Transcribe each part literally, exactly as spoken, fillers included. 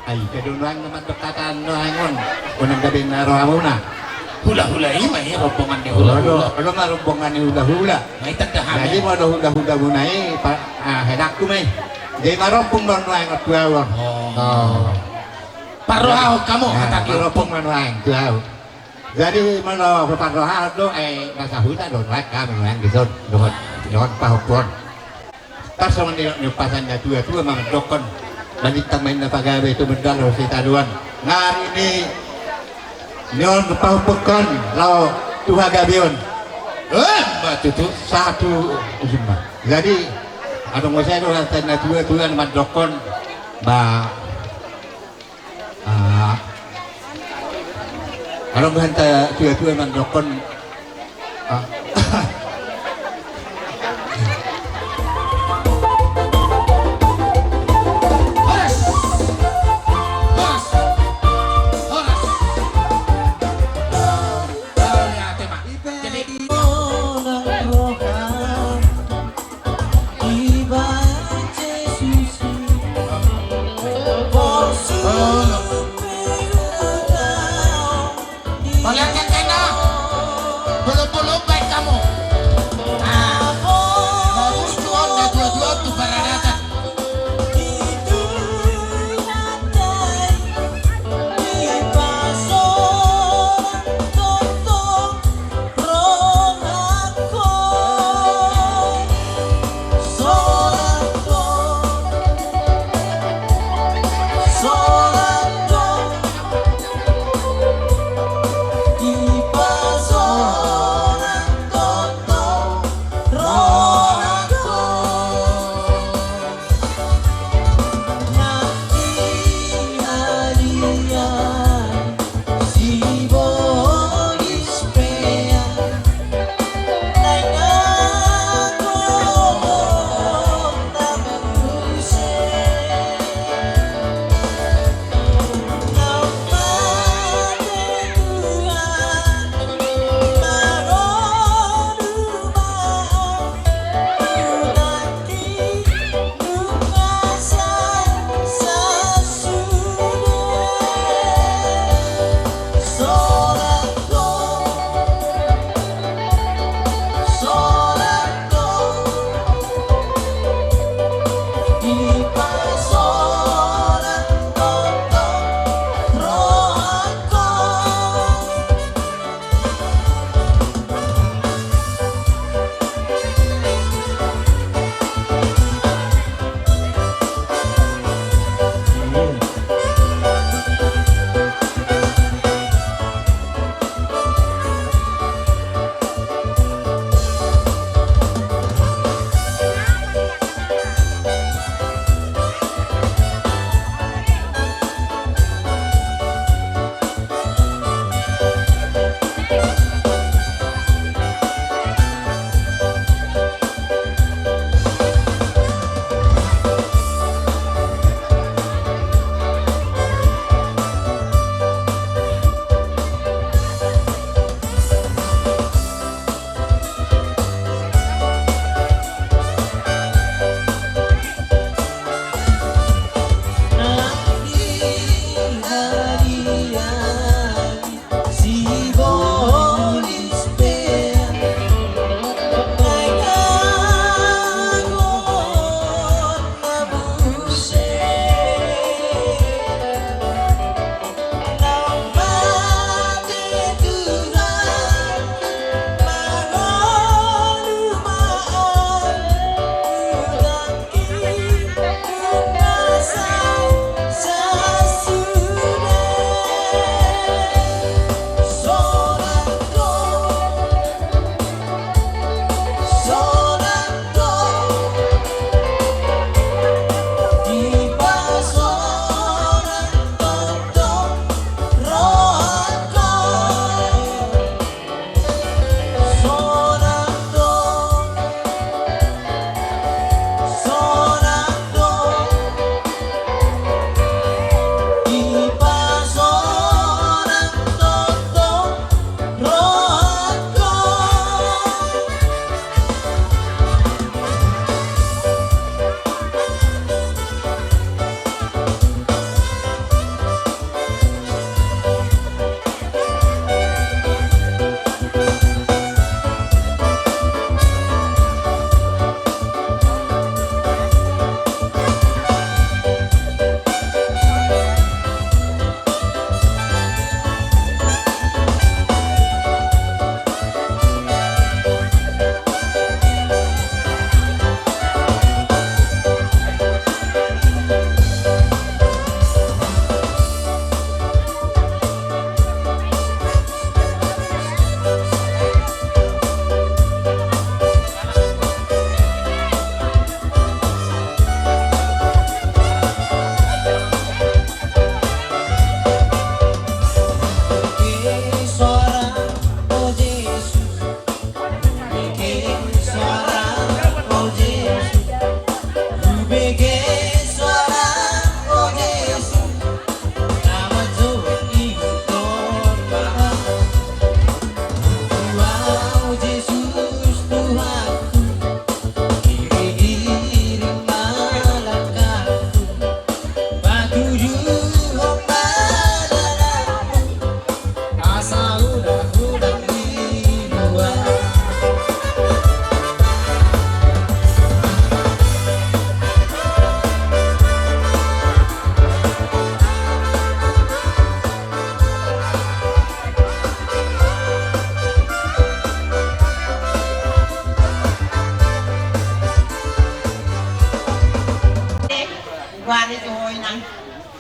Ai, kedo nuaeng na mandok hata nuaeng on. Unang gabe na rohamuna. Hulahula i ma i, rombongan ni hulahula. Olo, olo ma rombongan ni hulahula. Jadi molo hulahulamuna i, hedangku ma i. Jadi marompung ma nuaeng tu ahu. Parrohahon hamu, hataki rompung ma nuaeng tu ahu. Jadi molo huparrohahon do, ai na sahuta do nuaeng hami nuaeng dison dohot pahompu on. Tarsongon nidok ni umpasa ni natuatua mandokkon, balintang ma inna pagabe tu mendalan sitadoan. Nari ni on pahompungkon laho tu hagabeon. Emma tutu. Satu. Jadi adong muse do hata ni natuatua mandokkon, ba, adong do hata tuatua mandokkon. Horas! Horas! Horas! Jadi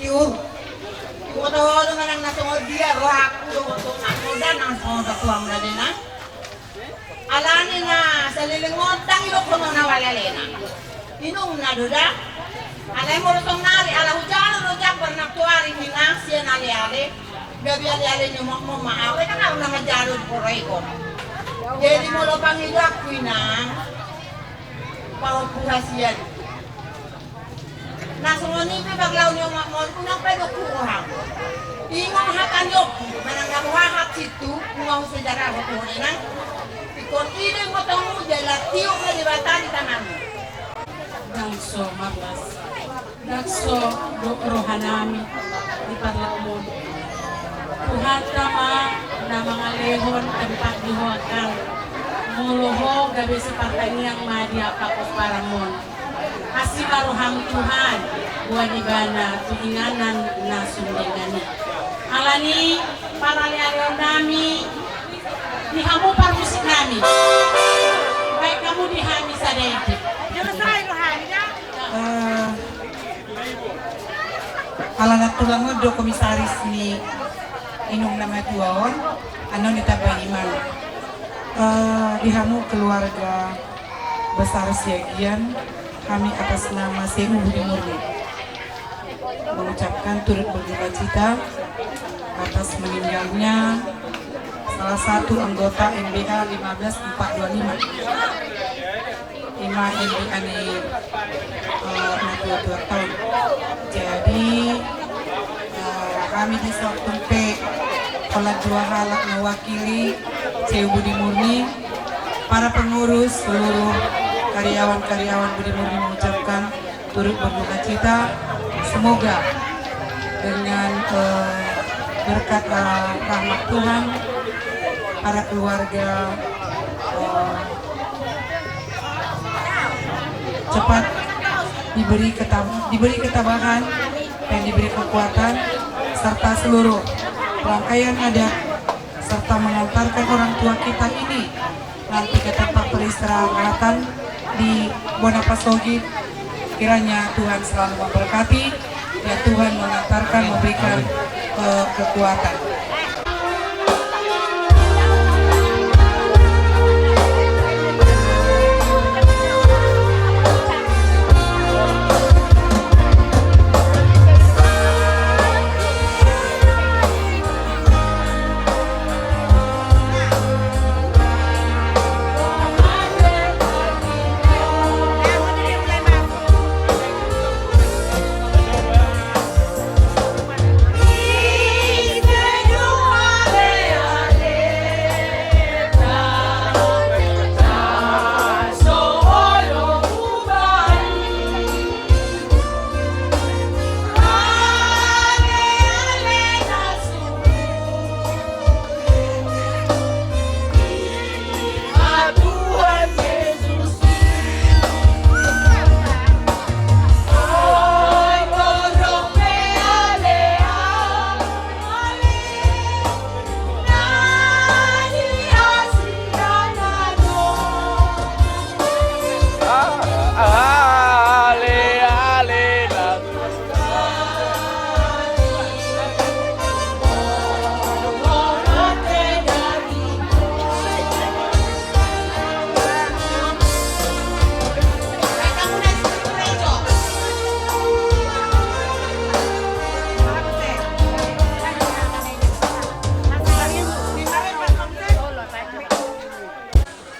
Iur. Iboto ho do manang na songon dia rohangku do boto nang moda nang songon satuam na dena. Alani na saleleng on ndang idokon na wali alena. Inumna do da. Alai molo sonari ala hujalo do jambar na tuari mina sian aleale. Gabe aleale ni mokmok ma au kan au na manjalo di poro ikon. Jadi molo pangidoanku inang. Paompu hasian. Na songon i pe bang laho ni omak mon unang pe doku roham. Ingon hata ni ompu manang na roha hat situ. Unang sejarah ho tu ho inang. Ingkon i do ingotonmu jala tiop ma Debata di tanganmu. Ndang so marlas, ndang so do rohanami di parlak mon. Tuhanta ma na mangalehon tempat di ho angkang. Molo ho gabe sipartangiang ma di angka pomparan mon. Asi ma roham Tuhan, boan ibana tu inganan na sumdengan i. Alani paralealeon nami di hamu parmusik nami. Baen hamu di hami sada ide. Eh, ala na tulang on do komisaris ni inum na matua on, annon ditambai imang. Eh, di hamu keluarga besar Siagian, kami atas nama Sewu Budi Murni mengucapkan turut berduka cita atas meninggalnya salah satu anggota M B A lima belas empat dua lima. Ima M B A ni, eh, na tua-tua taon. Jadi, eh, kami di Sortung pe pola dua halak mewakili Sewu Budi Murni, para pengurus, seluruh karyawan-karyawan Budi Murni mengucapkan turut berduka cita. Semoga dengan, eh, berkat, eh, rahmat Tuhan, para keluarga, eh, cepat diberi ketab-, diberi ketabahan dan diberi kekuatan, serta seluruh rangkaian adat serta mengantarkan orang tua kita ini nanti ke tempat peristirahatan di Bona Pasogit. Kiranya Tuhan selalu memberkati dan Tuhan mengantarkan, memberikan, eh, kekuatan.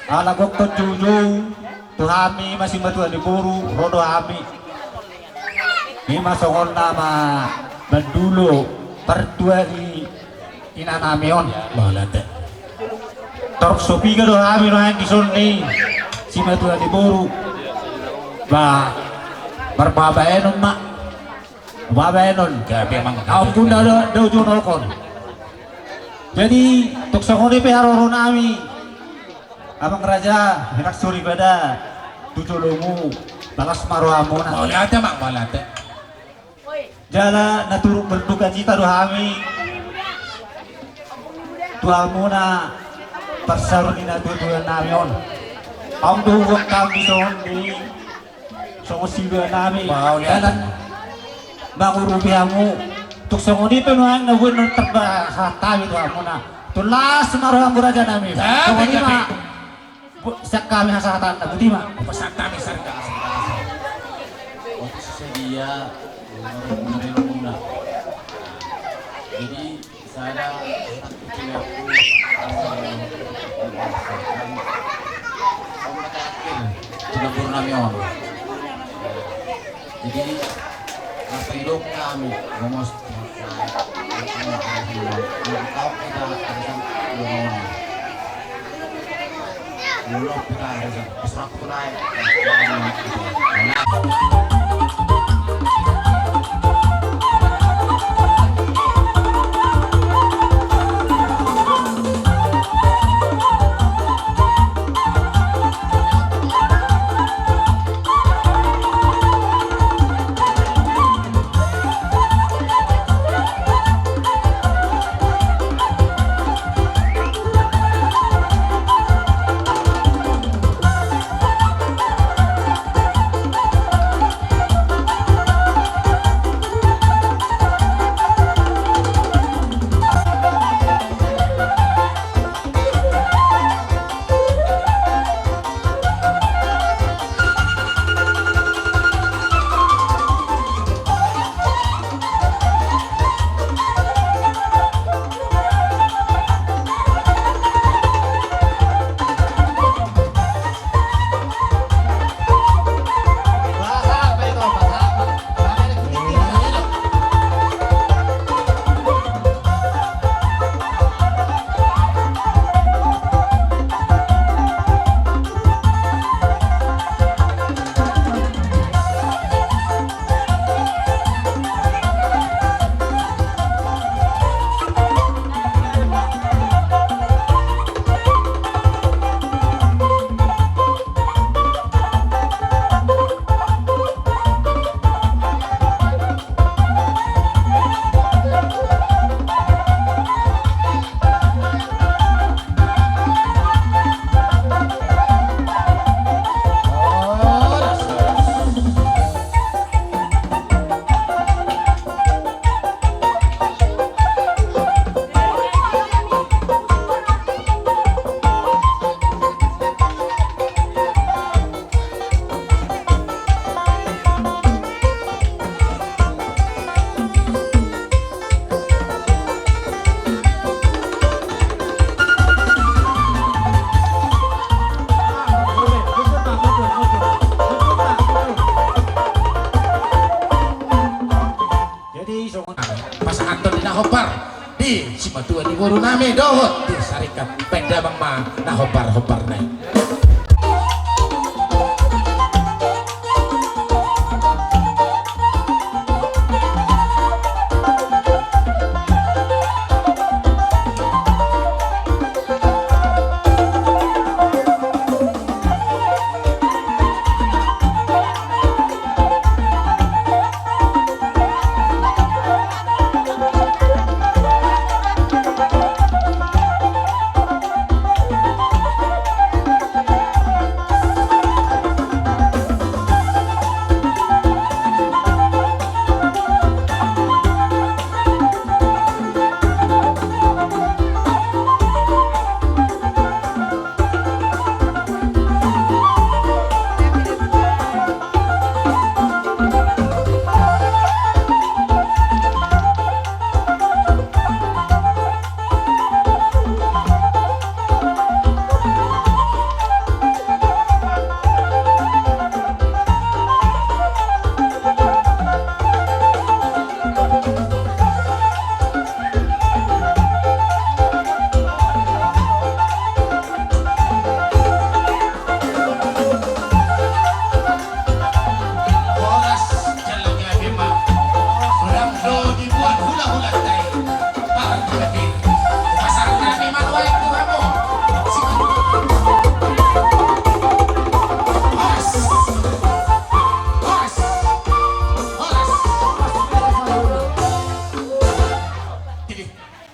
Ala gok tonjou-jou tu hami ma simatua ni boru, ro do hami. Ima songon na ma mandulo partua ni inanami on. Mauliate. Torop so piga do hami nuaeng dison ni simatua ni boru. Ba marbabaenon ma. Babaenon. Gabe mang. Ampun da, da, da ujonokon. Jadi tok songon i pe haroronami. Amang raja, enak soripada tu jolomu, bagas ma rohamuna. Mauliate mang, mauliate. Jala na turut berduka cita do hami tu hamuna parsaur ni natuatuanami on. Aung do huboan hami songon i. Songon siluanami. Mauliate. Dalan Mangurupi hamu. Tung songon i pe nuaeng na boi na tarpasahat hami tu hamuna. Tung las ma rohamu raja nami. Songon i ma. Sian hami hasahatan na boti ma. Pasahat hami sarikat. Jadi sada Jadi masa hidup kami ngomong. Jadi songon pasahathon ni na hombar di simatua ni boru nami dohot di sarikat, baen damang ma na hombar-hombar na i.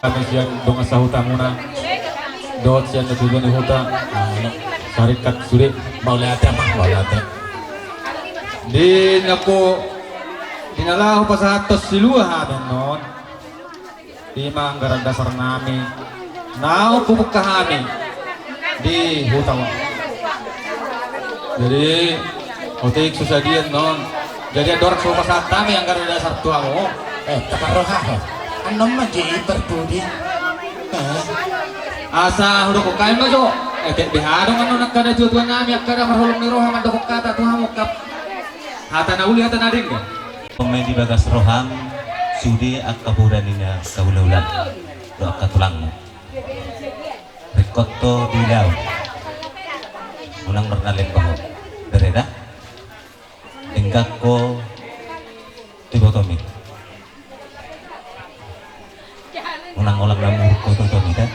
Hami sian dongan sahutamuna dohot sian na tujuan ni huta, sarikat sude. Mauliate ma, mauliate. Di nangku Di na laho pasahathon silua hami annon, i ma anggaran dasar nami naung hubungka hami di huta on. Jadi otik susah dia annon. Jadi andorang so pasahat hami anggaran dasar tu hamu. Eh, taparrohahon. Annon ma jadi bertudi. Eh. Asa hudok kami ma jo. Eh, tek beha dong annon angka na tua-tua nami angka na marholong ni roha mandok hata tu hamu angka. Hata na uli, hata na denggan. Pemain di bagas roham, sude angka poda ni na angka hula-hulam dohot angka tulangmu. Ringkot ho di laut, unang marnalem baho. Bere da. Denggan ho tu ibotomi. Unang holan na muruk ho tu ibotomi da.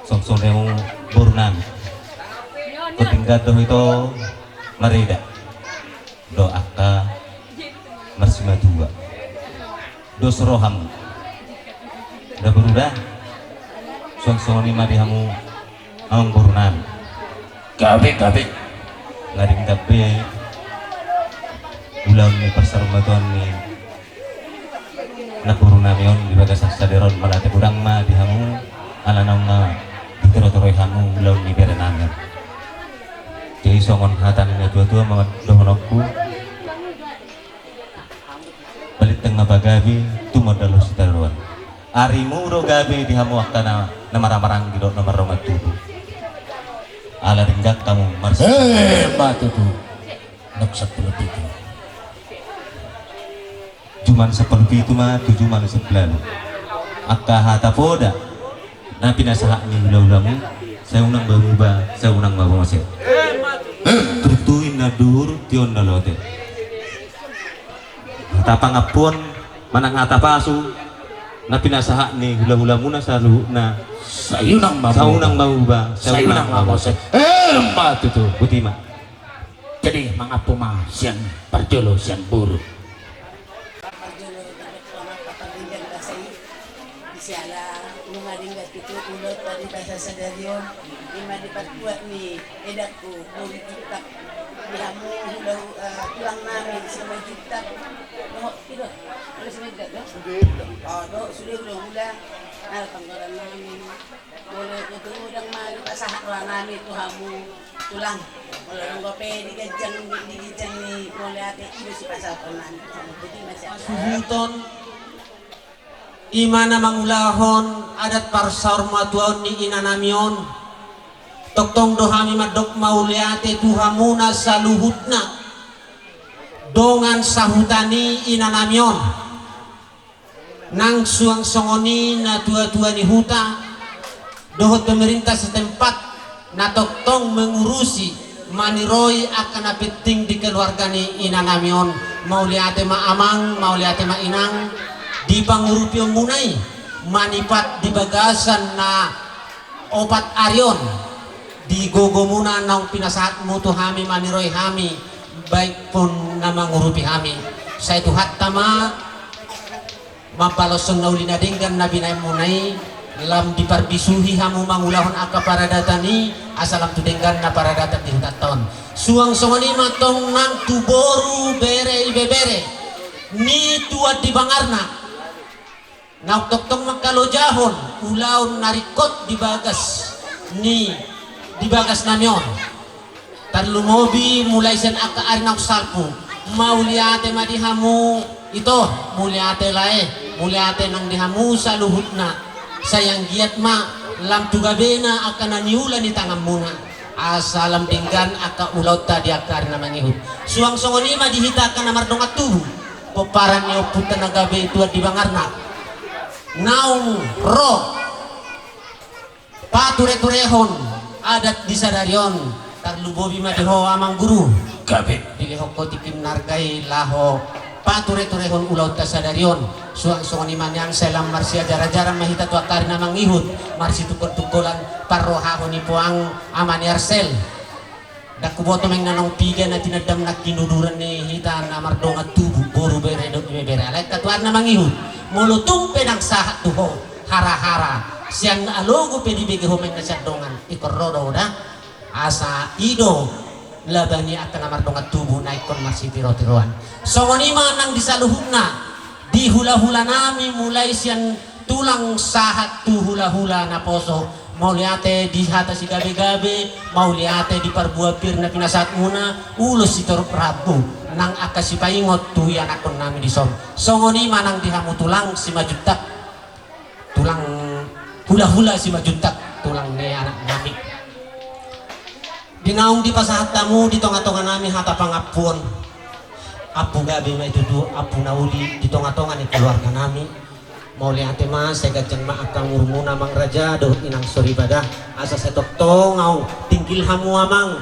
Songon i ma boru nami. Ingkon denggan do hita marida dohot angka marsimatua. Dos roham da boru da. Suang songon i ma di hamu amang boru nami. Gabe, gabe. Nga denggan be ulaon ni parsarumatuaon ni na boru nami on di bagasan sadari on, mauliate godang ma di hamu ala naung na ditorotoroi hamu ulaon ni bere nami on. Jadi songon hata ni na tua-tua ma dohononku. Balintang ma pagabe, tumandangkon sitadoan. Arimu do gabe di hamu angka na, na marhahamaranggi dohot na mardongan tubu. Ala denggan hamu mars. Eh, ma tutu. Nok sampulu pitu. Juman sampulu pitu ma tu juman sampulu ualu. Angka hata poda na pinasahat ni hula-hulamu, sai unang mamuba, sai unang mamose. Turtu inna duhur, tion na lote. Hata pangampuon manang hata pasu na pinasahat ni hula-hulamuna saluhutna, sai unang mamuba, sai unang mamose. Eh, ma tutu. Boti ma. Jadi mangampu ma sian parjolo, sian boru. Parjolo, parjolo, parjolo, parjolo, Siala nunga denggan tutu ulaonta di bagasan sadari on, i ma di partuat ni edangku boru Juntak, di hamu hula, eh, tulang nami Simanjuntak. Dohot i do, Simanjuntak do? Sude. Oh, dohot sude hula-hula na panggoran nami. Molo godang ma dipasahat roha nami tu hamu tulang. Molo dung dope di ginjang, di ginjang ni mauliate, i do sipasahaton nami tu hamu. Jadi, masa suhuton. I ma na mangulahon adat parsaurmatuaon ni inanami on. Tongtong do hami mandok mauliate tu hamuna saluhutna dongan sahuta ni inanami on. Nang suang songon i na tua-tua ni huta dohot pemerintah setempat na tongtong mengurusi, maniroi angka na penting di keluarga ni inanami on. Mauliate ma amang, mauliate ma inang, di pangurupionmuna i manipat di bagasan na opat ari on, di gogomuna naung pinasahatmu tu hami maniroi hami, baik pun na mangurupi hami. Sai Tuhanta ma mambaloshon na uli na denggan na binahenmuna i, lam diparbisuhi hamu mangulahon angka paradatan i, asa lam tu denggan na paradatan di hutanta on. Suang songon i ma tong nang tu boru, bere, ibebere ni tuan di bangarna, naung tongtong mangkalojahon ulaon na ringkot di bagas ni, di bagas nami on. Tarlumobi mulai sian angka ari naung salpu. Mauliate ma di hamu ito, mauliate lae, mauliate nang di hamu saluhutna. Sai anggiat ma lam tu gabena angka na niula ni tanganmuna. Asa lam denggan angka ulaonta di angka ari na mangihut. Suang songon i ma di hita angka na mardongan tubu, pomparan ni ompunta na gabe tuan di bangarna, naung ro pature-turehon adat di sadari on, tarlumobi ma di ho amang guru. Gabe. Dilehon ho tingki na arga i laho pature-turehon ulaonta sadari on. Suang songon i ma nian, sai lam marsiajar-ajaran ma hita tu angka ari na mangihut, marsitungkol-tungkolan parrohahon ni puang ama ni Arsel. Ndang huboto ma inna naung piga na tinandam nangkin uduran ni hita na mardongan tubu, boru, bere dohot ibebere. Alai angka tu ari na mangihut, molo tung pe ndang sahat tu ho hara-hara, sian alogo pe dibege ho ma inna sian dongan, ingkon ro do da. Asa i do laba ni angka na mardongan tubu na ingkon marsitirotiroan. Songon i ma nang di saluhutna, di hulahula nami mulai sian tulang sahat tu hulahula naposo, mauliate di hata sigabegabe, mauliate di parbue pir na pinasahatmuna, ulos sitorop rambu, nang angka sipaingot tu ianakhon nami dison. Songon i ma nang di hamu tulang Simanjuntak, tulang hulahula Simanjuntak, tulang ni anak nami. Di naung dipasahat hamu di tongatonga nami hata pangampuon. Ampu gabe ma i tutu, ampu na uli di tongatonga ni keluarga nami. Mauliate ma, sai ganjang ma angka umurmuna amang raja dohot inang soripada. Asa sai tongtong ahu tinggil hamu amang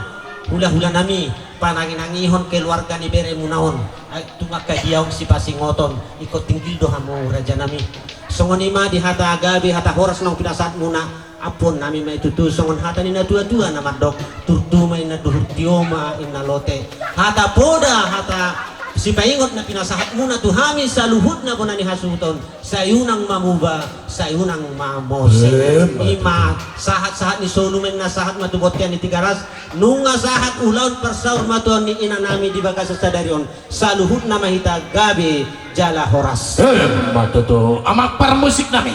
hulahula nami, pananginangihon keluarga ni beremuna on. Ai tung angka dia on sipasingoton, ingkon tinggil do hamu raja nami. Songon i ma di hata gabe hata horas naung pinasahatmuna. Ampuon nami ma i tutu songon hata ni natuatua na mandok, turtu ma inna duhur tio ma inna lote. Hata poda, hata sipaingot na pinasahatmuna tu hami saluhutna bona ni hasuhuton, sai unang ma muba, sai unang ma mose. I ma sahatsahat ni solu ma inna sahat ma tu bontean ni Tigaras. Nunga sahat ulaon parsaurmatuaon ni inanami di bagasan sadari on, saluhutna ma hita gabe jala horas. Emma tutu, amang parmusik nami.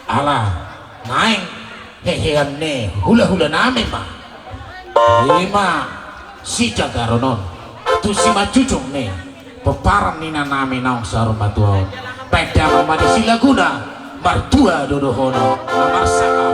Ala naeng hehean ni hulahula nami ma. I ma sijagaron on tu simanjujung ni pomparan ni inanami naung saur matua on. Baen damang ma disi laguna, martua do dohonon, na marsangap.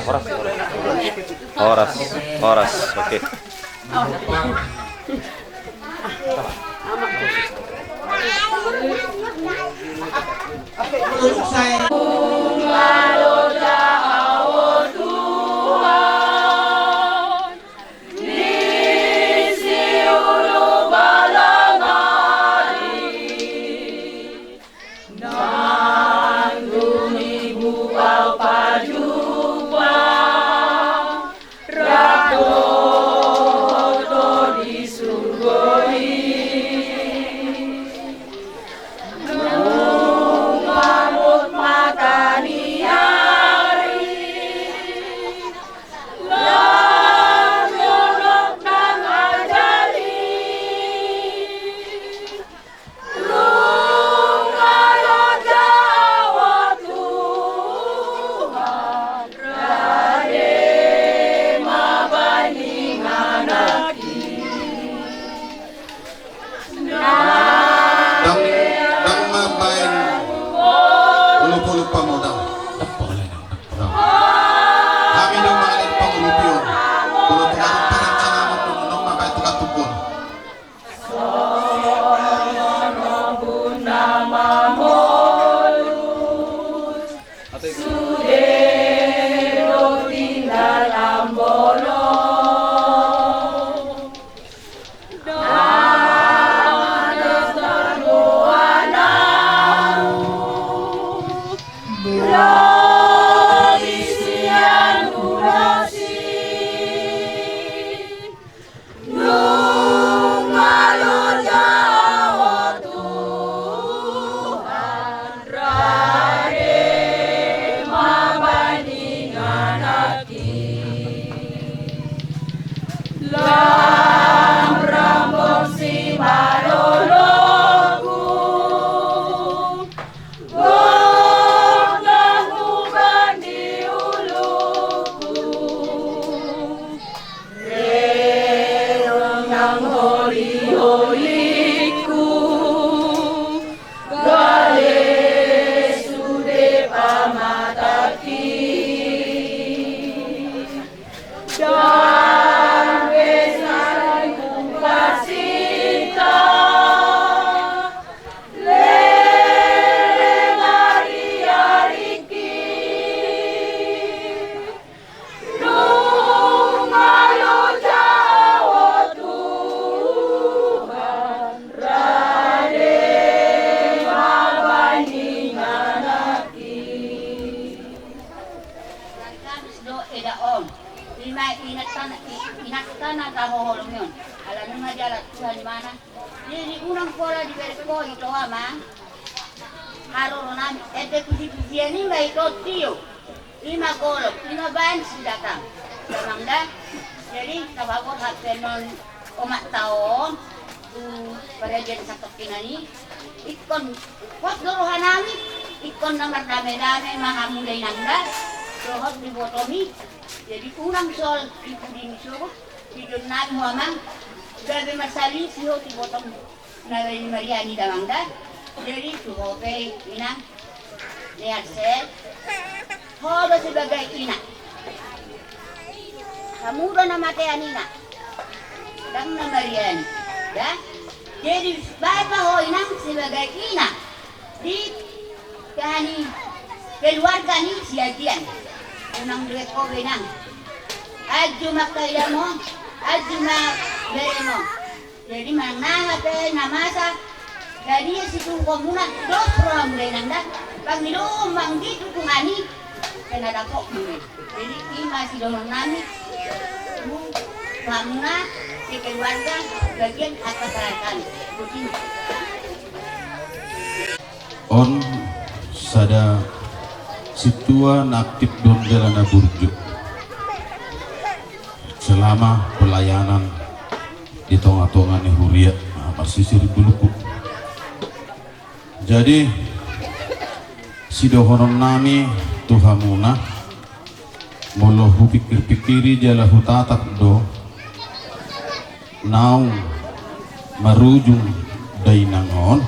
Horas. Horas, horas. Horas, horas. Oke. Tanah taho holong on. Ala nunga dialap Tuhan imana. Jadi unang pola dibereng ho ito amang. Haroro nami ende puji-pujian i ma ito tio. Ima golok, ima baen si datang. Damang da. Jadi tapaborhat pe non omak taon tu paradean sangkap kinani. Ingkon hot do roha nami. Ingkon na mardame-dame ma hamu da inang da. Dohot di botomi. Jadi unang sol di pudi ni sogot. Di don nami ho amang. Gabe marsalisi ho di botom. Na lain mariani damang da. Jadi tu ho pe inang. Ni Arsel. Ho do sebagai ina. Hamu do na matean ina. Dang na mariani. Da. Jadi baen ma ho inang sebagai ina. Di kani keluarga ni si Ajian. Unang duet ho be inang. Aju ma kaidamo. Aju ma beremo. Jadi manang na pe na masa. Jadi situngko muna dos roha muna inang da. Pangido manggi tukung ani. Kena dapok muna. Jadi ima sidohonon nami. Muna sekeluarga bagian atas rakan. Bujing. On sada sintua na aktif dohot jala na burju selama pelayanan di tonga-tonga ni huria, marsisir di buluku. Jadi sidohonon nami tu hamuna, molo hupikir-pikiri jala hutatap do naung marujung dainang on.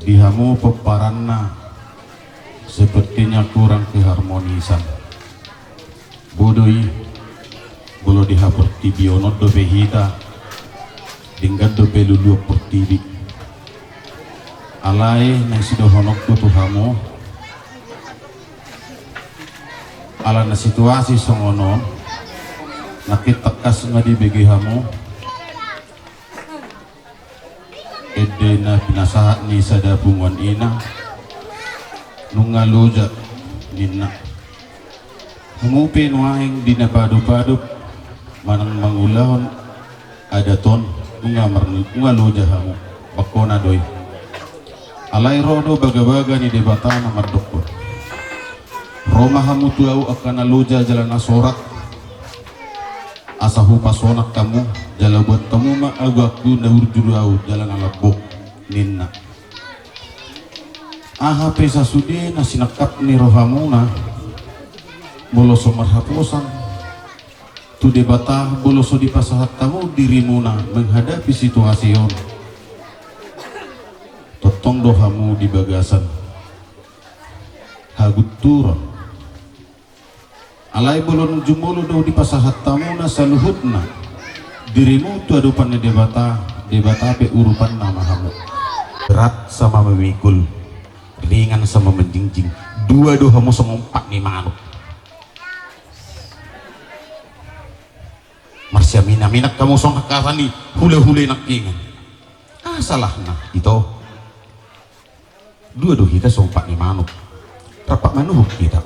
Di hamu pomparanna sepertinya kurang keharmonisan. Bodo i, molo di haportibi on dope hita, denggan dope luluan portibi. Alai na sidohononku tu hamu, ala na situasi songon on, nangkin tangkas ma dibege hamu. Ende na pinasahat ni sada punguan ina, nunga loja ninna. Hamu pe nuaeng di na padup-adup manang mangulahon adat on, nunga mar-, nunga loja hamu. Bangkona do i. Alai ro do bagabaga ni Debata na mandokkon. Ro ma hamu tu au angka na loja jala na sorat. Asa hupasonang hamu, jala buat hamu ma agoangku na burju do au jala na lambok, ninna. Aha pe sasude na sinangkap ni rohamuna, molo so marhaposan tu Debata, molo so dipasahat hamu dirimuna menghadapi situasi on, tongtong do hamu di bagasan hagunturon. Alai molo nunga jumolo do dipasahat hamuna saluhutna dirimu tu adopan ni Debata, Debata pe urupanna ma hamu. Berat sama memikul, ringan sama menjinjing. Dua do hamu songon ompak ni manuk. Marsiaminaminan hamu songon hangkasa ni hulahula nangkingan. Aha salahna ito? Dua do hita songon ompak ni manuk. Rap manuhuk hita.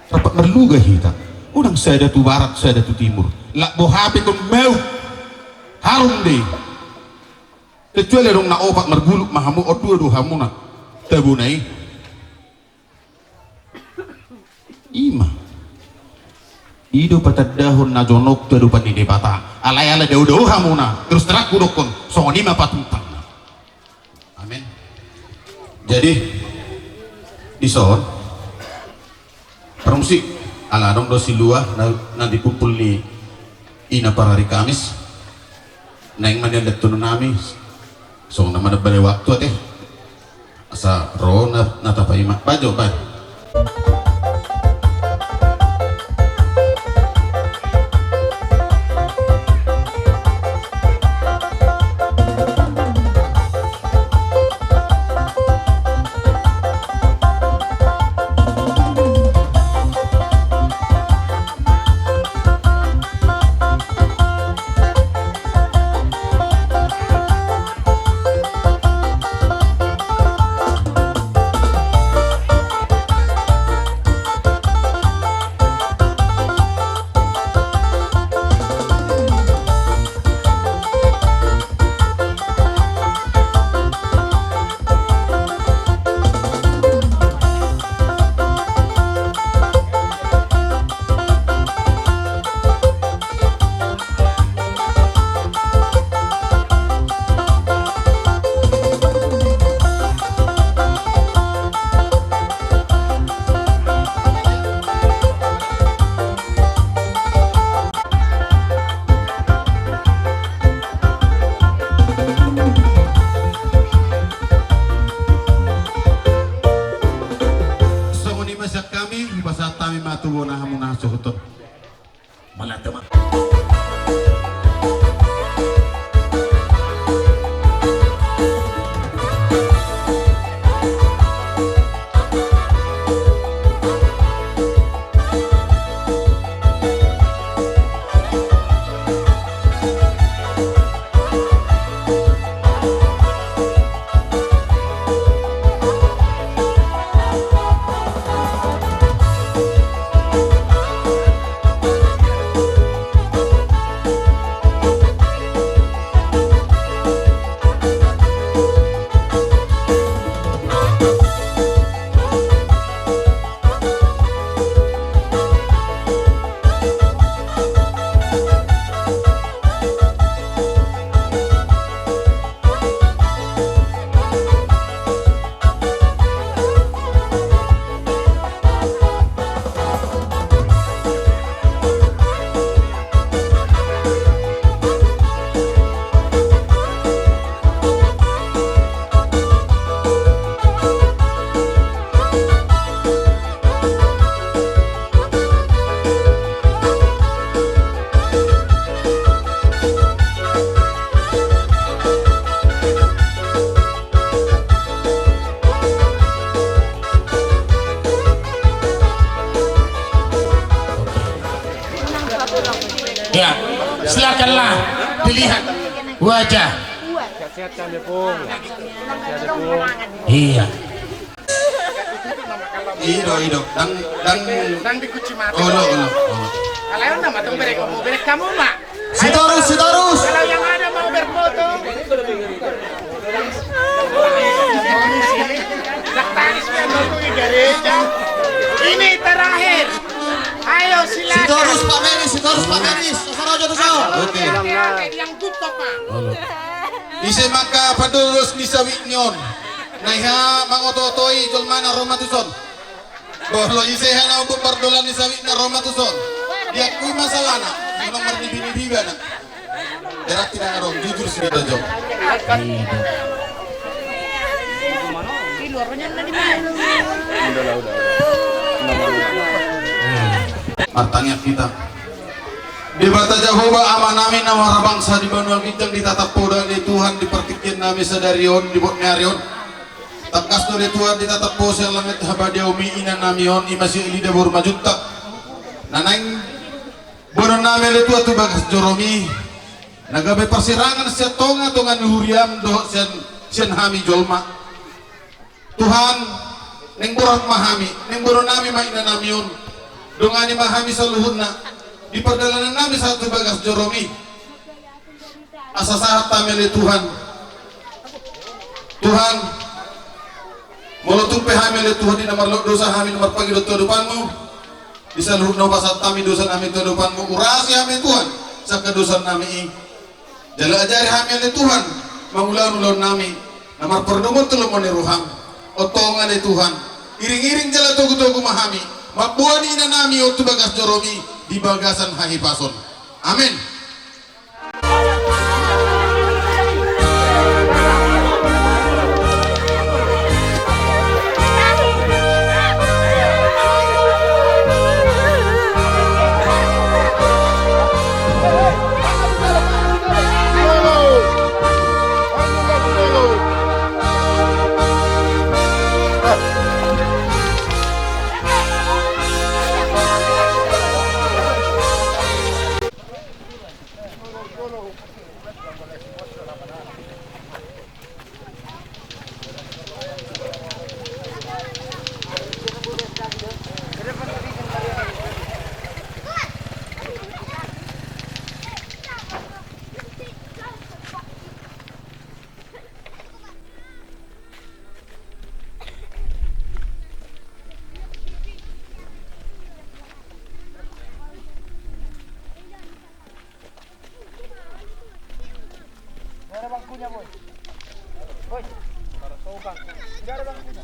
Rap marluga hita. Unang sada tu barat, sada tu timur. Lak boha pe ingkon mau. Harum do i. Kecuali adong na opat marguluk ma hamu, on dua do hamuna tabona i. Ima. I do patandahon na jonok tu adopan ni Debata. Alai ala dao-dao hamuna, terus terang hudokkon, songon i ma patungtangna. Amen. Jadi dison, parmusik, ala adong do silua na, na dipumpul ni ina parari Kamis. Naeng ma nian lettonon nami. Songon na manambani waktu ate. Asa ro na, na tapaima. Bajo, bajo. Silakanlah dilihat wajah. Sehat-sehat kan, Depung? Sehat, Depung. Iya. Ido, ido. Dang, dang. Dang dikunci mata. Olo, olo, olo. Kalau yang nama tuh berek, mau berek kamu, Mak. Sitorus, Sitorus. Kalau yang ada mau berfoto. Ini terakhir. Ayo, silakan. Sitorus, Pak Meris, Sitorus, Pak Meris. Sasar aja tuh, so. Oke. Yang tutup, Pak. Ise ma angka pandolos ni sawit ni on? Na iha mangoto-otoi jolmana ro ma tuson. Molo ise hana umbuk pardolan ni sawitna ro ma tuson. Diakui masalahna. Memang marnibi-nibi ibana. Berarti na adong jujur si Dojo. Martangiang hita. Debata Jahowa Amanami na marhabangsa di banua ginjang, ditatap Ho da ale Tuhan di partingkian nami sadari on, di bot ni ari on. Tangkas do ale Tuhan ditatap Ho sian langit habadiaonMi inanami on, i ma si Elida boru Manjuntak. Na naeng boanonnami ale Tuhan tu bagas joroMi, na gabe parsirangan sian tonga-tonga ni huriaM dohot sian, sian hami jolma. Tuhan, naeng borat ma hami, naeng boanonnami ma inanami on. Dongani ma hami saluhutna di pardalanannami sahat tu bagas joroMi. Asa sahat hami ale Tuhan. Tuhan, molo tung pe hami ale Tuhan di na marlok dosa hami na marpangidot tu adopanMu, di saluhutna hupasahat hami dosanami tu adopanMu, urasi hami Tuhan sian angka dosanami i. Jala ajari hami ale Tuhan mangulahon ulaonnami na marpardomuan tu lomo ni rohaM. Antong ale Tuhan, iring-iring jala togu-togu ma hami mamboan inanami on tu bagas joroMi di bagasan hahipason. Amen. Nggak ada bangkunya, Boy. Boy. Nggak ada bangkunya.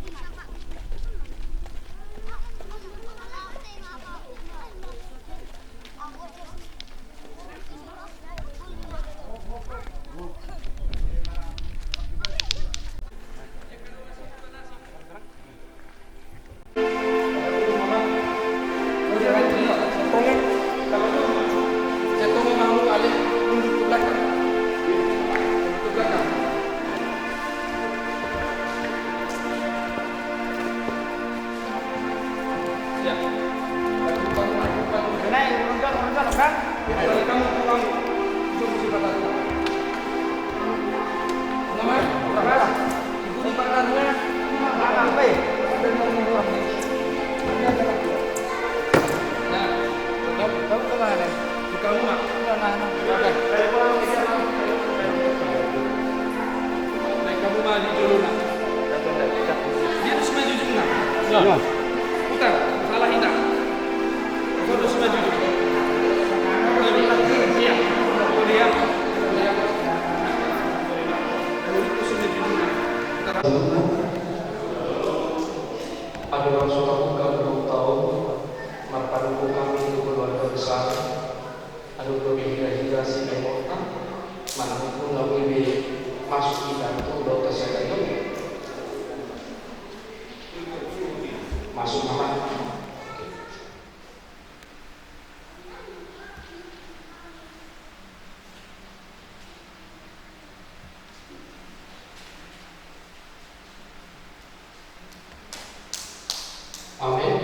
Putar, salah indak. Iya. Adong na so tabuka ulang tahun, marpadomu hami tu keluarga besar, adong dope hira-hira sian memorta, manang na boi be masuk hita tu dohot sadari on. Masuk ma. Amen.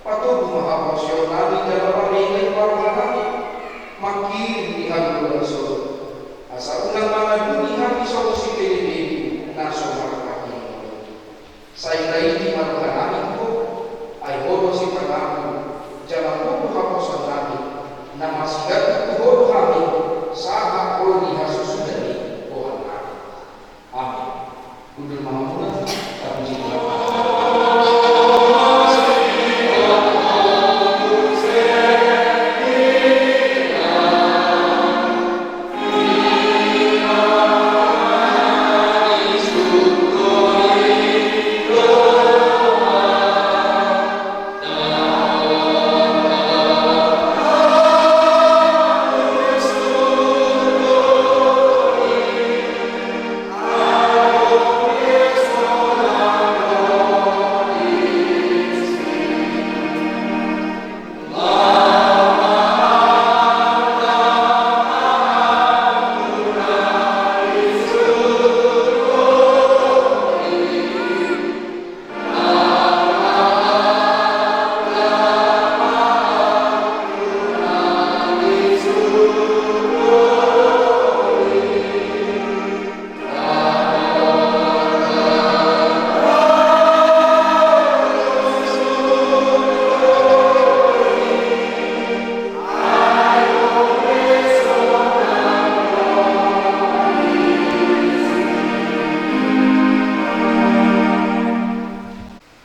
Patogu ma haporseaonnami jala pamegai parrohanami mangkirim di hami na so, asa unang mangadungi hami songon sipelebegu na so marhahihion. Sai raiti ma rohanami tu Ho, ai Ho do sipangaku jala Ho do haposoannami, na masigaku tu Ho do hami sahat ro di hasusunan ni rohanami. Amin. Hundul ma hamuna, tapuji Tuhan.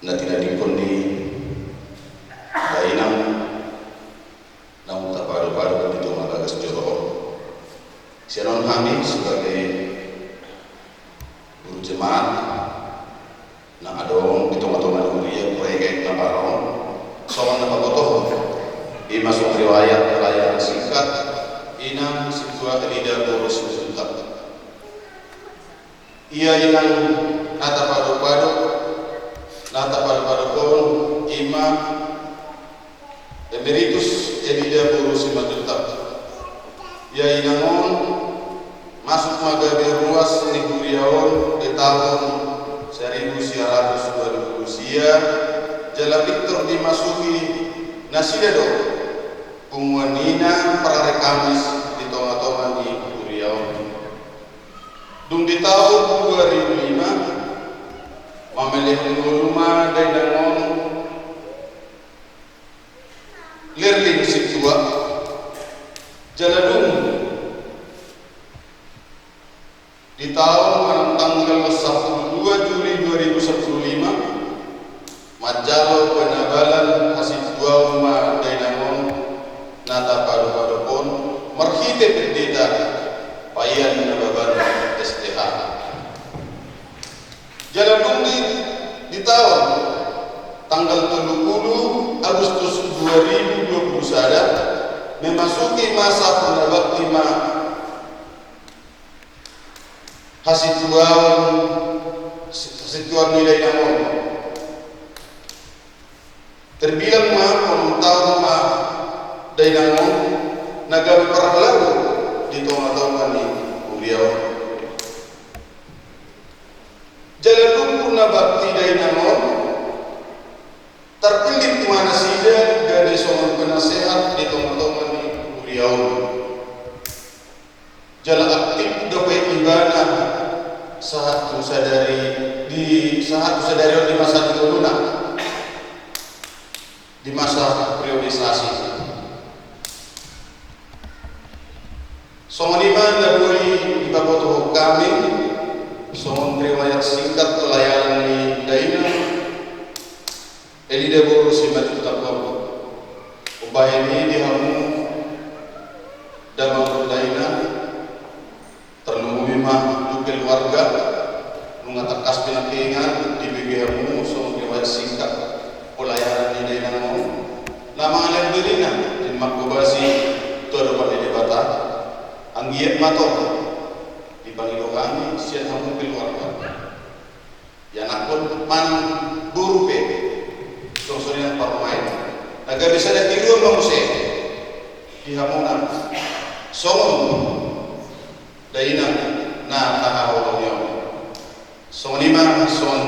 Na tinadingkon ni dainang naung tapadopadop di tonga bagas joro on. Sian on hami sebagai guru jemaat na adong di tongatonga ni huria, huria na parroha on, songon na pabotohon, ima songon riwayat pelayanan singkat Inang Sintua Elida boru Simanjuntak. Ia inang na tapadopadop, na tapadopadop on ima Emeritus Elida boru Simanjuntak. Ia inang on masuk ma gabe ruas ni huria on di taon saribu sia ratus dua pulu sia, jala pintor dimasuki nasida do punguan ni inang parari Kamis di tongatonga ni huria on. Dung di taon dua ribu lima, mamelehon ngolu ma dainang on Lirling Sintua. Jala dung di taon manang tanggal sampulu dua Juli dua ribu sampulu lima, manjalo penabalan hasintuaon ma dainang on na tapadopadop on marhite pendeta Payan Nababan S T H. Jala dung di, di taon tanggal tolu pulu Agustus dua ribu dua pulu sada, memasuki masa purnabakti ma hasintuaon, hasintuaon ni dainang on. Terbilang ma onom taon ma dainang on na gabe parlagu di tongatonga ni huria on. Jala dung purnabakti dainang on, tarpillit ma nasida gabe songon penasehat di tongatonga ni huria on. Jala aktif dope ibana sahat tu sadari, di sahat tu sadari on di masa ni ngoluna, di masa priorisasi. Songon i ma na boi dipabotohon hami songon riwayat singkat pelayanan ni dainang Elida boru Simanjuntak on. Umbahen i di hamu damang dainang, tarlumobi ma tu keluarga, nunga tangkas pinangkiningan dibege hamu songon riwayat singkat pelayanan ni dainang on na mangalehon dirina di manghobasi tu adopan ni Debata. Anggiat ma tong dipangido hami sian hamu keluarga. Ianakhon manang boru pe, songon i nang parumaen, na gabe sada tiruan ma muse di hamuna songon dainang na tahaholongi on. Songon i ma songon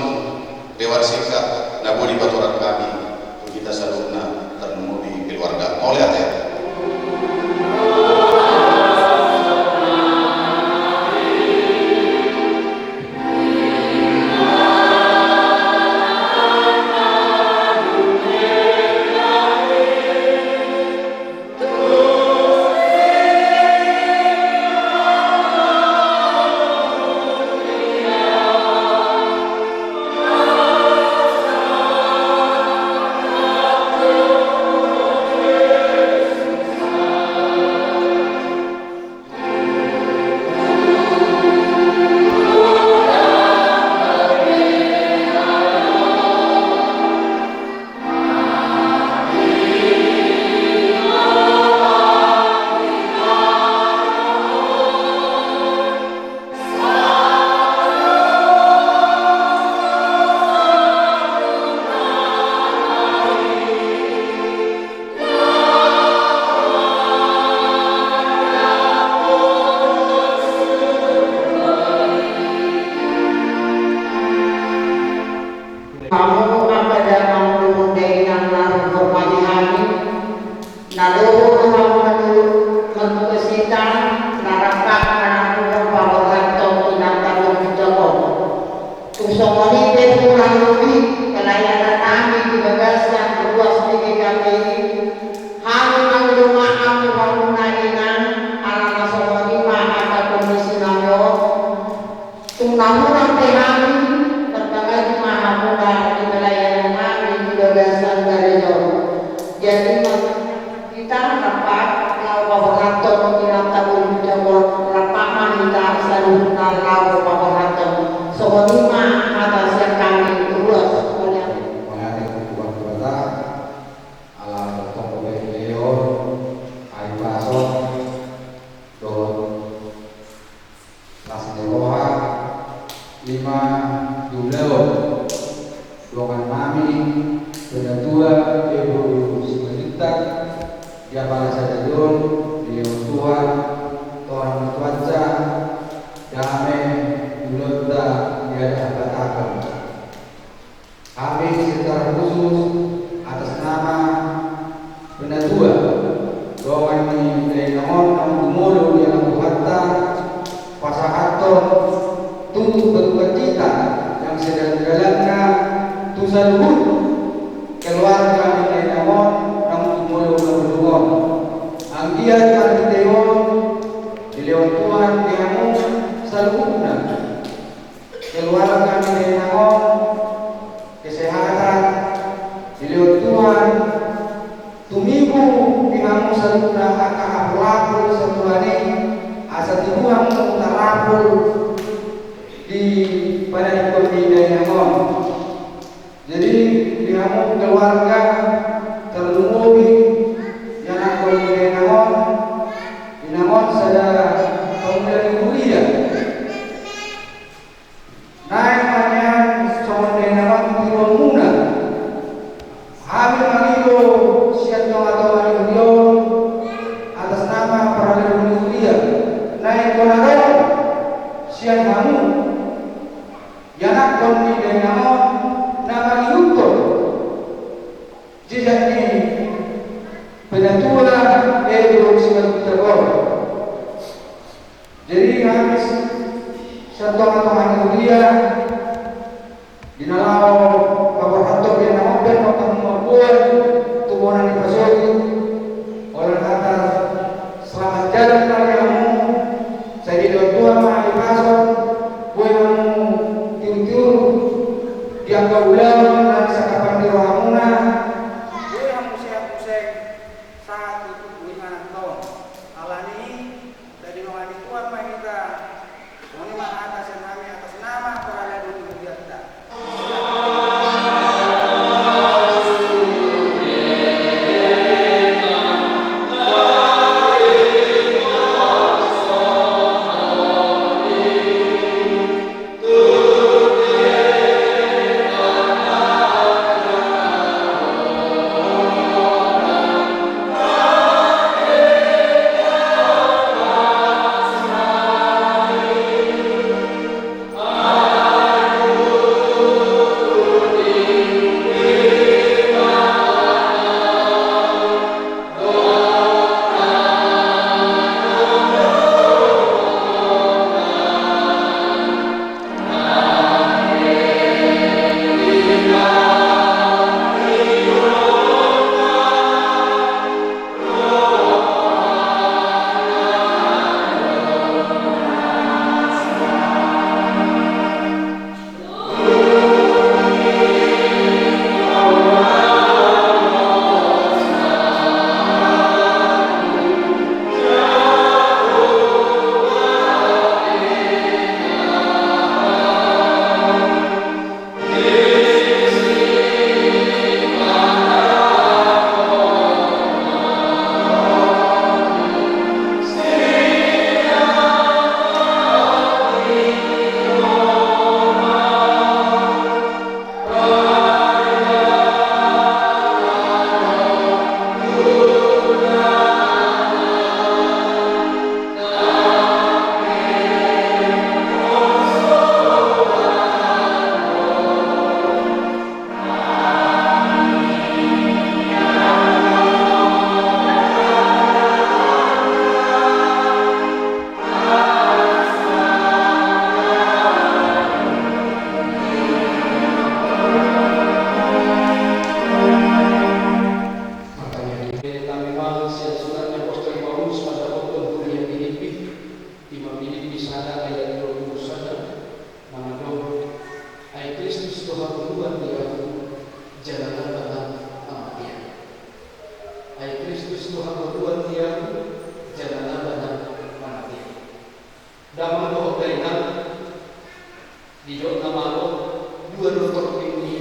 riwayat singkat na boi dipatorang hami tu hita saluhutna. Warga, mauliate. Hamu angka damang dohot dainang na dihormati hami, na dohot do hamu na tugas hita, na rap ma na hudok paborhathon inanta dohot inanta on. Tung songon i pe hurang lobi pelayanan nami di bagasan ruas di G K P I, hami mangido maaf tu hamuna inang, ala na songon i ma angka kondisi nami on. Tung na hurang pe hami, martangiang ma hamuna di pelayanan nami di bagasan gareja on. Jadi, hita rap ma laho paborhathon inanta dohot inanta on, rap ma hita saluhutna laho paborhathon. Songon i ma hata sian hami, ruas, mauliate. Mauliate tu Tuhan Debata, ala tongtong pe dilehon hahipason dohot las ni roha, i ma di ulaon dongan nami, Penatua Ebru Simanjuntak, di apala sadari on, dilehon Tuhan torang ni cuaca, dame, ulaonta di adat Batak. Hami secara khusus atas nama Penatua, dongan ni dainang on naung jumolo di alam Tuhanta, pasahathon tu batu kecita yang sedalam-dalamnya tu saluhut keluarga ni dainang on naung jumolo di bulung on. Anggiat marhite on dilehon Tuhan di hamu saluhutna keluarga ni dainang on kesehatan, dilehon Tuhan tumibu di hamu saluhutna angka apul-apul satuan i, asa tibu hamu tarapul di panadingkon ni dainang on. Jadi, di hamu keluarga, tarlumobi di anakkon ni dainang on, inang on sada pangula ni huria. Naeng ma nian songon dainang on tiruonmuna. Hami mangido sian tonga-tonga ni huria on atas nama parhalado ni huria, naeng hona ro sian hamu ianakhon ni dainang on na mangihuthon jejak ni Penatua Ebru Simanjuntak on. Jadi hami sian tonga-tonga ni huria, di na laho paborhathon dainang on pe, mauliate ma hamu mamboan tu bona ni pasogit, holan hata selamat jalan ma di hamu, sai dilehon Tuhan ma hahipason, boi hamu tiur-tiur di angka ulaon na sangkap ni rohamuna, boi hamu sehat muse sahat tu tubu inganan on. Alani i, sai didongani Tuhan ma hita. Songon i ma hata sian hami atas nama parhalado ni hurianta. Kristus do hangoluan ni ahu, jala laba na manabi. Damang dohot dainang, didok na malo, dua do topping ni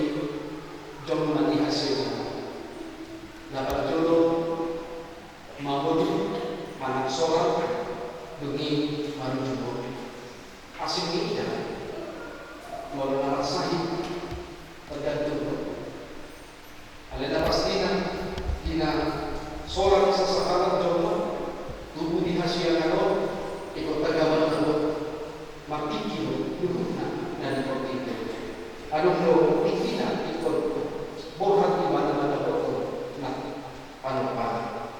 jolma di hasiongan. Na parjolo mangolu manang solang, dung i marujung ngolu. Asing ni ida, molo na marsahit, tergantung. Alai na pastina, di na solang sasahalak jolma, tubu di hasiongan on, ingkon tagam do, marpingkir do, luhutna na di portibi on. Adong do tingkina ingkon borhat di mana-mana portibi on, na panumpahan.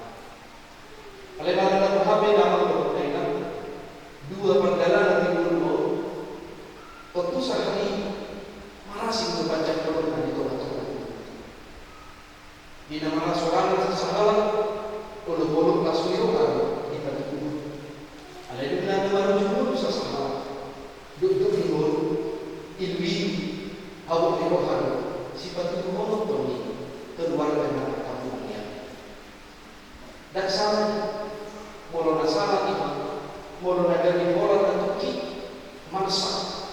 Alai manang na boha pe damang dohot dainang, dua pardalanan ni ngolu on, tontu sahali marasing do panjangkolna di tonga-tonga. Di na marsolangan sasahalak, olop-olop na so i roha do dipatuduhon. Alai dung na marujung ngolu sasahalak, dokdok ni ngolu, ilu-ilu, habot ni roha do sipatuduhononta ni keluarga na marhambungan i. Ndang sala i, molo na sala i, molo na gabe holan na tungki, marsak,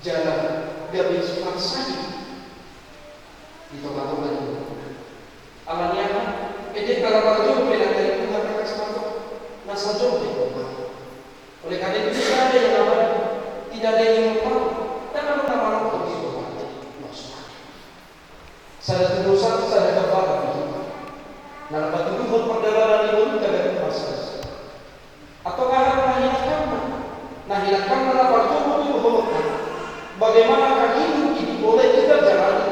jala gabe marsahit di tonga-tonga ni. Alani aha? Ende ala parjolo pe na tadi tu na tangkas mate, na sajo pe mate. Oleh karena itu, tidak ada yang abadi, tidak ada yang kekal, dan ada nama Allah di bawah. Sada tudosan, sada gambaran di hita. Na patuduhon pardalanan ni ngolunta gabe marsak. Antong aha na hinangkanna? Na hinangkanna na parjolo tuduhononta, bagaimanakah hidup ini boleh kita jalani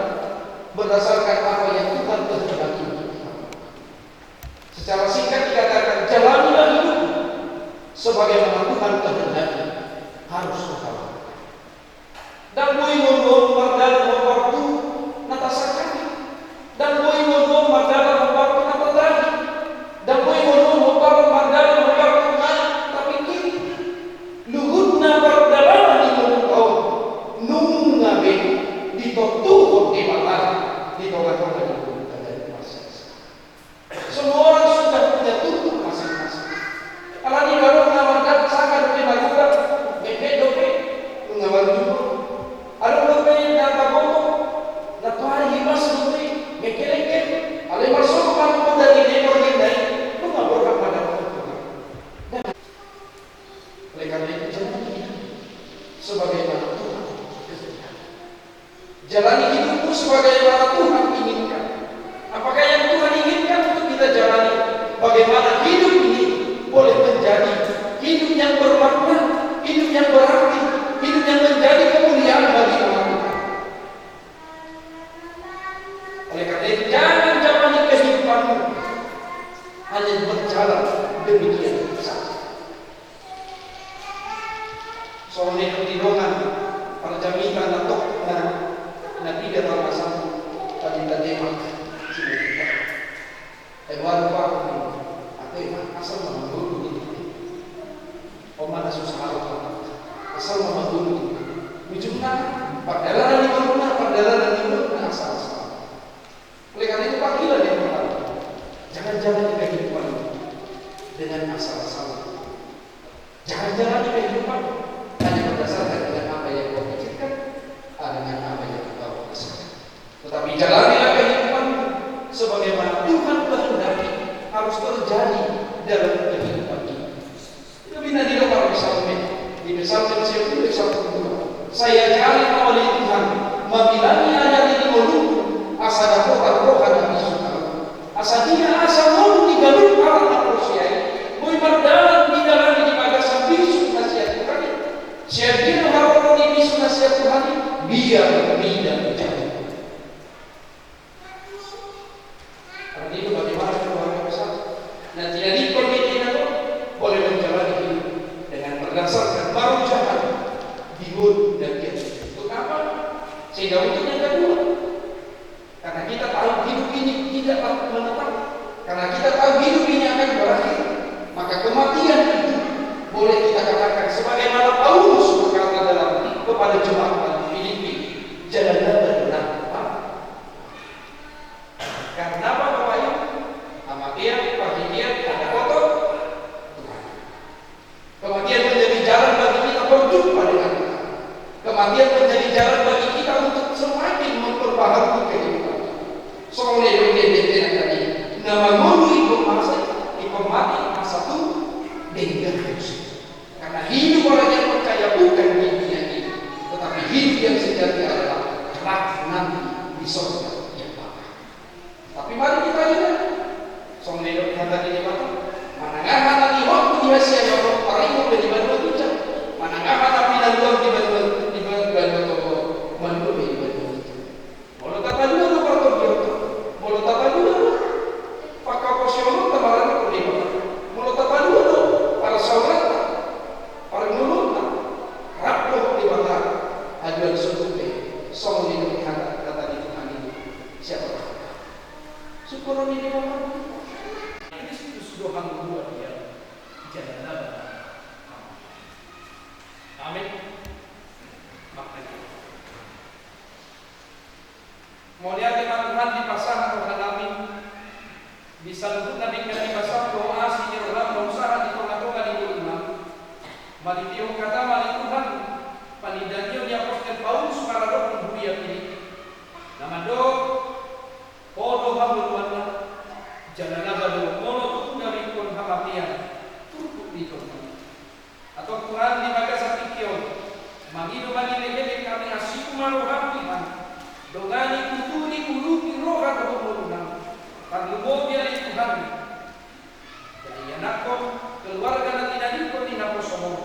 berdasarkan apa yang Tuhan kehendaki untuk kita. Secara singkat dikatakan, jalanilah hidup sebagaimana Tuhan kehendaki harus kita lakukan. Ndang boi ngolu on mardalan hombar tu na tasangkapi. Ndang boi ngolu on mardalan hombar tu na tatagi. Ndang boi ngolu on hombar, mardalan hombar tu na tapingkiri. Luhutna pardalanan ni ngolunta on nunga be ditontuhon Debata di tonga-tonga ni ngolunta gabe marsak. Semua orang sudah punya tutur masing-masing. Alani i adong na mandat sanga dope marurat, mekmekon dope nunga marujung. Adong dope na taboto, na toari hipas dope, mengkelengkel. Alai marsogot manungkun dari depor ninna i, nunga borhat mandapothon Tuhan. Oleh karena itu, jalani hidup sebagaimana Tuhan kehendaki. Jalani hidupmu sebagaimana Tuhan inginkan. Apakah yang Tuhan inginkan untuk kita jalani? Bagaimana hidup ini boleh menjadi hidup yang bermakna, hidup yang berarti, hidup yang menjadi kemuliaan bagi nama Tuhan? Oleh karena itu, jangan jalani kehidupanmu hanya berjalan demikian saja. Songon i do di dongan parjamita na tok na, na piga tama satu tadi tadi mak. Ai boha do paku ni. Ate ma asal ma mangolu ni. Oma na susah alo. Asal ma mangolu ni. Ujungna pardalanan ni ngoluna, pardalanan ni ngoluna asal-asal. Oleh karena itu panggilan yang pertama, jangan jalani kehidupan dengan asal-asalan. Jangan jalani kehidupan hanya berdasarkan dengan apa yang kau pikirkan, ah, dengan apa yang kau rasakan. Tetapi jalanilah kehidupan sebagaimana Tuhan kehendaki harus terjadi dalam kehidupan kita. Itu bina di dalam Psalmen, di Psalmen sepuluh ayat satu dua. Saya cari oleh Tuhan, mamilangi ayat ini ngolungku, asa dapotan roha na bisuk. Asa dia asa ngolu ni ganup halak na porsea i, boi mardalan di dalan i di bagasan bisuk na sian Tuhan i. Sian dia do haroro ni bisuk na sian Tuhan i, biar mida jauh. Artinya bagaimana keluarga besar? Nah, jadi pemimpin itu boleh menjalani hidup dengan berdasarkan baru jahat di hulu dan dia. Untuk apa? Sehingga untuk yang kedua, karena kita tahu hidup ini tidaklah menetap. Karena kita tahu hidup ini akan berakhir, maka kematian itu boleh kita katakan sebagaimana Paulus berkata dalam kepada jemaat di Filipi, jangan ada benar. Karena apa, Bapak Ibu? Hamatean, pagi Ngolu ingkon masa, ingkon mate, masa tu denggan dosa. Karena hidup orang yang percaya bukan di dunia ini, tetapi hidup yang sejati adalah kelak nanti di sorga yang Bapa. Tapi mari kita ingat, songon na nidok hata ni Debata, manang aha na dihot di hasiangan on, paringot be di banua ginjang, manang aha na pinaluan di banua, di banua, banua tonga on, malua be di banua ginjang. Molo tapalua do partondionta, molo tapalua do pangkaposiononta marhite Debata, molo tapalua do parsaoranta, parngoluonta, rap do Debata, haduan so tutu pe, songon na nidok hata, hata ni Tuhan i, siapa? Syukur ni Debata. Kristus do hangoluan di ahu, jala laba. Amin. Makanya. Mauliate ma Tuhan dipasahat rohanami, di saluhutna denggan ni basam dohot asi ni roham na husahat di tongatonga ni ngolunami. Marhite hatam ale Tuhan, panidanion ni apostel Paulus maradophon huria Pilippi, na mandok, Ho do hangoluanna, jala laba do molo tung dao ingkon hamatean turpuk ni jolma. Antong Tuhan, di bagasan tingki on, mangido mangelek-elek hami, asi ma roham Tuhan, dongani, tuturi, urupi roha dohot ngolunami, tarlumobi ale Tuhan, jala ianakhon keluarga na tinadingkon ni naposom on.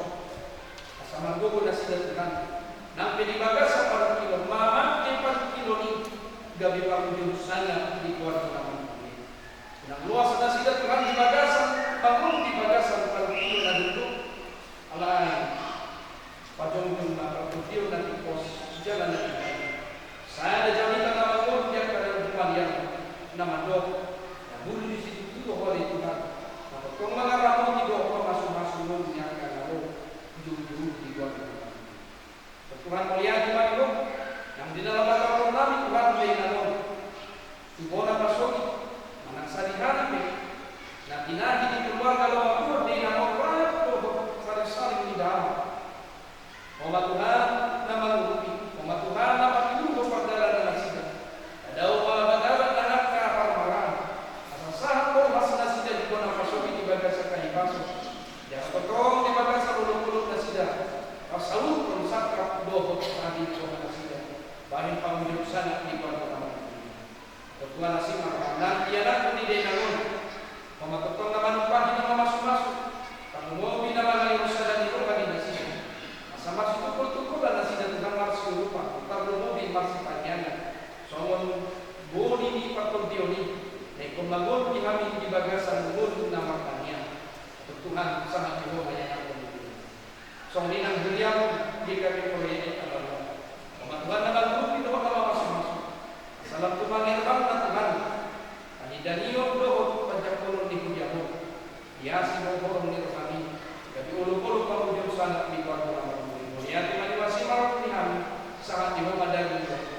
Asa margogo nasida Tuhan, nang pe di bagasan parungkilon, mamangke parungkilon i gabe pangujung sangap di goarna. Unang loas nasida Tuhan di bagasan, mangolu di bagasan parungkilon na dungdung. Alai pajongjong ma partondion na tingkos jala na tingkos. Sada jamita na mangolu di angka na humaliang, na mandok, na muli di situtu do ho ale Tuhan, na tongtong mangaramoti dohot mamasumasu ngolu ni angka na ro, ujung-ujung di goarna. Tuhan, mauliate ma di Ho, nang di na laho pasahathonnami Tuhan dainang on tu bona pasogit, manang sadihari pe, na tinahi ni keluarga lomo Tuhan dainang on rap dohot saling-saling ni damang. Ho ma Tuhan na mangurupi, Ho ma Tuhan na patiruhon pardalanan nasida. Tadao ma bagalan na angka parmaraan, asa sahat tolhas nasida di bona pasogit di bagasan hahipason. Jala tongtong di bagasan olopolop nasida, pasaulhon sangkap dohot sadihari nasida, bahen pangujung sangap di goarna. Tuhan, asi ma roham nang ianakhon ni dainang on. Ho ma tongtong na manumpahi na mamasumasu, tarlumobi na mangalehon sada ni roha ni nasida. Asa marsitungkol-tungkolan nasida Tuhan marsiurupan, tarlumobi marsitangiangan. Songon boni ni partondion i, na ingkon mangolu di hami di bagasan ngolu na martangiang. Tuhan, sahat di Ho ma ianakhon ni dainang. Songon i nang huriaM di GKPI Proyek Abaruan. Ho ma Tuhan na mangurupi dohot na mamasumasu. Asa lam tumangihon Ho ma Tuhan panidanion dohot panjangkonon ni huriaM on. Di asi dohot horong ni rohaM i, gabe olopolop pangujung sangap di goarMu na marmulia. Mauliate ma di Ho, asi ma rohaM di hami, sahat di Ho ma daging dohot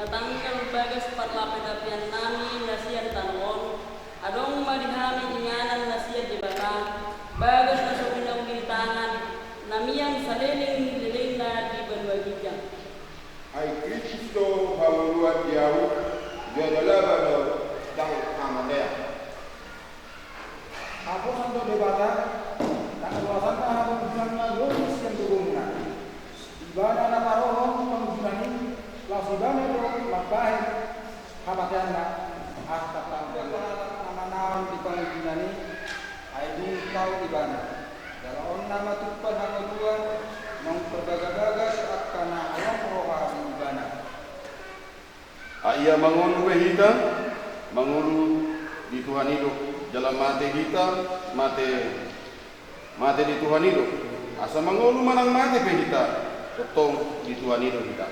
Tanggal bagas parlape-lapean nami na sian tano on, adong ma di hami inganan na sian Debata, bagas na so binahen ni tangan, na mian saleleng ni lelengna di banua ginjang. Ai Kristus do hangoluan di ahu, jala laba do ndang hamatean. Haposan do Debata, na uasanna hapangunjunan na lobi sian gogongna. Ibana na parohon pangunjunan i, laos Ibana do mambahen hamateanna. Asa tangkas na manaon di pangunjunan i, ai dung taon Ibana. Jala on nama tumpak hangoluan, naung parbagabagas angka na holong roha di Ibana. Ai ia mangolu pe hita, mangolu di Tuhan i do, jala mate hita, mate, mate di Tuhan i do. Asa mangolu manang mate pe hita, tongtong di Tuhan i do hita.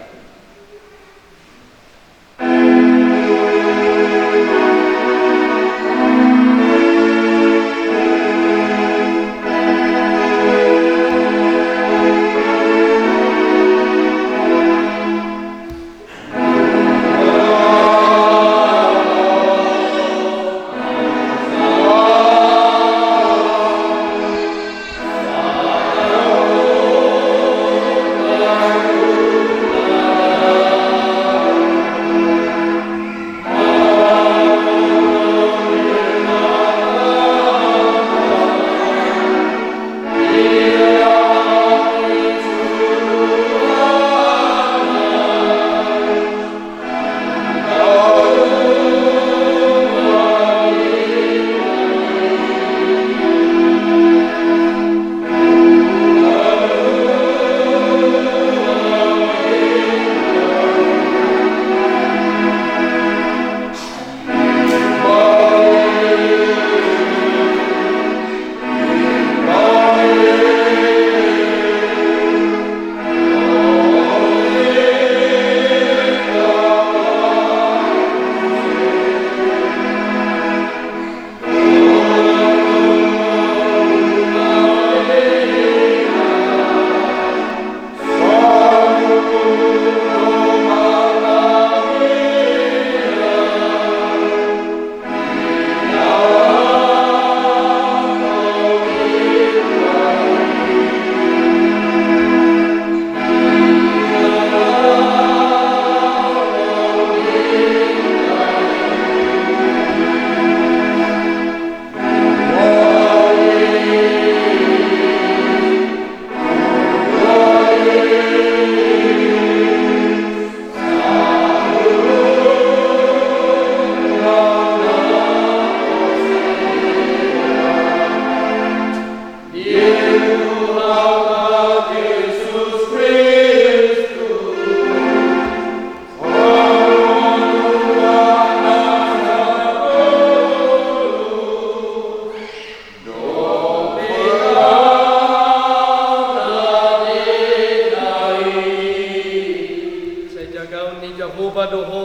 Sai jagaon ni Jahowa do ho,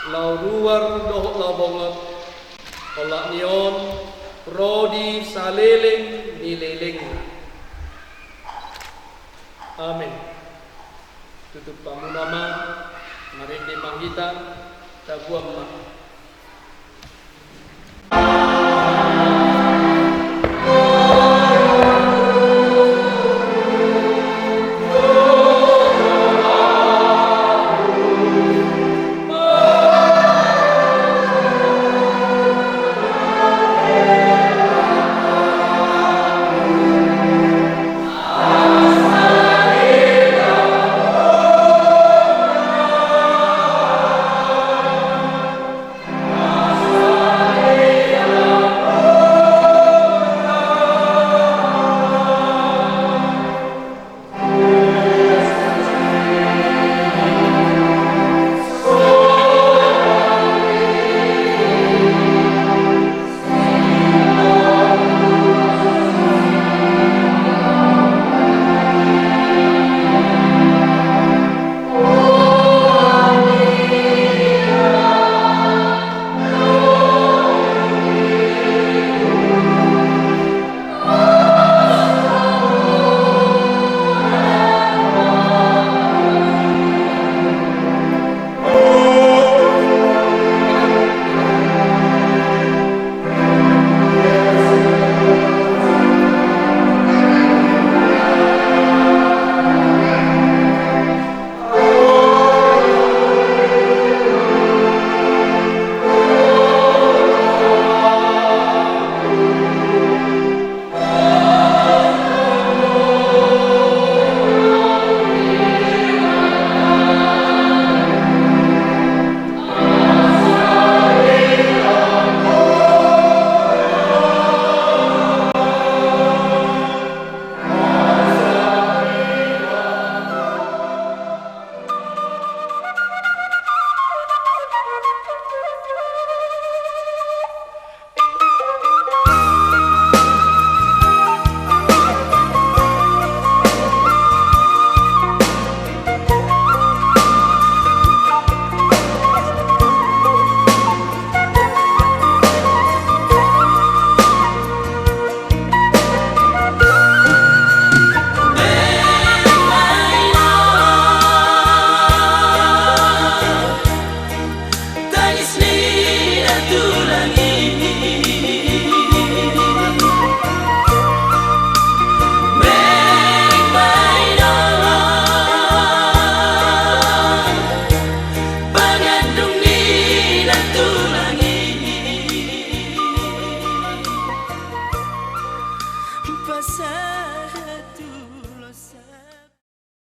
laho ruar dohot laho bongot, olat ni on ro di saleleng ni lelengna. Amen. Tutup hamuna ma, marende ma hita, tabuan ma.